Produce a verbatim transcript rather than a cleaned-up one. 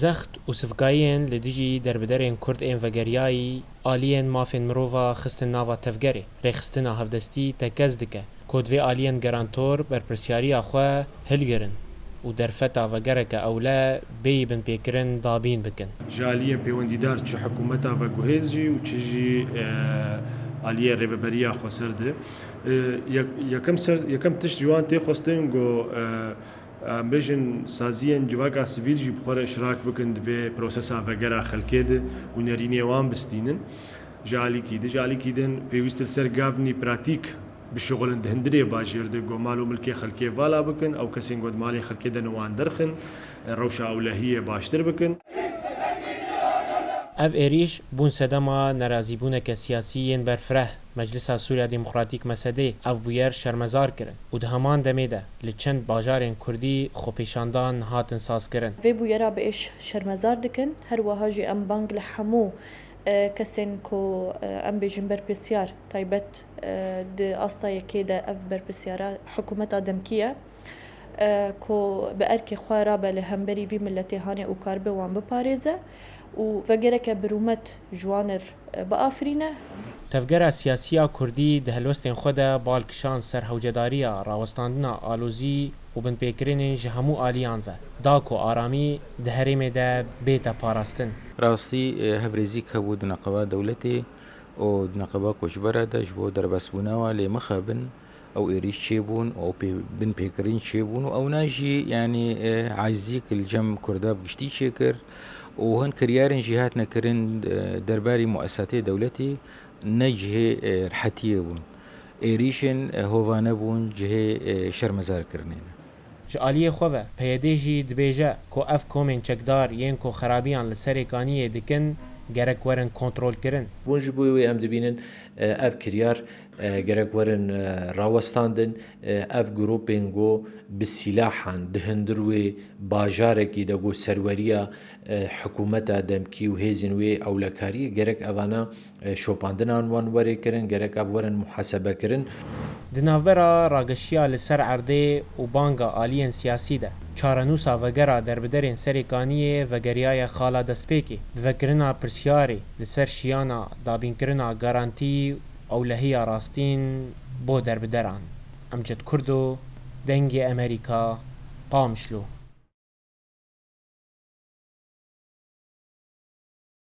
Zext û sivkayiyên li dijî derbiderên Kurd ên vegeriyayî aliyên mafên mirova xistin nava tevgerê. Rêxistina hevdestî tekez dike ku divê aliyên gerantor berpirsyariya xwe hilgirin û derfeta vegereke ewle bêyî binpêkirin dabîn bikin. Ji aliyên pêwendîdar çi hikûmeta veguhêz jî û çi jî, e, aliyê rêveberiya xweser de. E, yek-, yekem ser, yekem tişt ji wan tê xwestin ku, e, em bêjin saziyên civaka sivîl jî bi xwe re iştirak bikin di vê prosesa vegera xelkê de û nerînê wan bistînin. Ji alîkî di, ji alîkî din pêwîst li ser gavnî pratîk bişixulin di hundirê bajêr de ku mal û milkê xelkê vala bikin, ew kesên ku di malên xelkê de ne wan derxin, rewşa ewlehiyê baştir bikin. Ev êrîş bûn sedema nerazîbûneke siyasî yên berfireh. Meclisa Sûriya Demokratîk, M S D, ev bûyer şermezar kirin û di heman demê de li çend bajarên Kurdî xwepêşandan hatin sazkirin. Vê bûyera bi êş şermezar dikin. Her wiha jî em bang li hemû, e, kesên ku, e, em bêjin berpirsiyar taybet, e, di asta yekê de ev berpirsyara hikûmeta demkî ye, e, ku bi erkê xwe rabe li hemberî vî miletê hanê û karibe wan biparêze û vegereke bi rûmet ji wan re, e, biafirîne. Tevgera siyasî ya Kurdî di helwestên xwe de bal kişand ser hewcedariya rawestandina alozî û binpêkirinên ji hemû aliyan ve, da ku aramî di herêmê de bête parastin. Rastî, e, hevrêzîk hebû di neqeba dewletê û di neqeba koçbera de ji bo derbasbûna wan, lê mixabin ew êrîş çêbûn û ew pê-, binpêkirin çêbûn û ewna jî, yanî, e, acizîk li cem Kurda bi giştî çêkir û hin kiryarên jî hatine kirin, e, derbarî muesesatê dewletê ne cihê, e, rehetiyê bûn. Êrîşên, e, hovane bûn, cihê, e, şermezarkirinê ne. Ji aliyê xwe ve, P Y D jî dibêje ku ev komên çekdar yên ku xerabiyan li Serê Kaniyê dikin, gerek werin kontrolkirin. Bûn ji bo wê em dibînin, e, ev kiryar, e, gerek werin, e, rawestandin, e, ev grûpên ku bi sîlahan di hundir wê bajarekî de ku serweriya, e, hikûmeta demkî û hêzên wê ewlekariyê gerek evana, e, şopandinan wan were kirin, gerek ev werin muhasebe kirin. Di navbera rageşiya li ser erdê û banga aliyên siyasî de, çarenûsa vegera derbiderên Serê Kaniyê vegeriyaye xala destpêkê. Bi vekirina pirsyarê li ser şiyana dabînkirina garantî û ewlehiya rastîn bo derbideran. Emcet Kurdo, Dengê Emerîka, Qamişlo.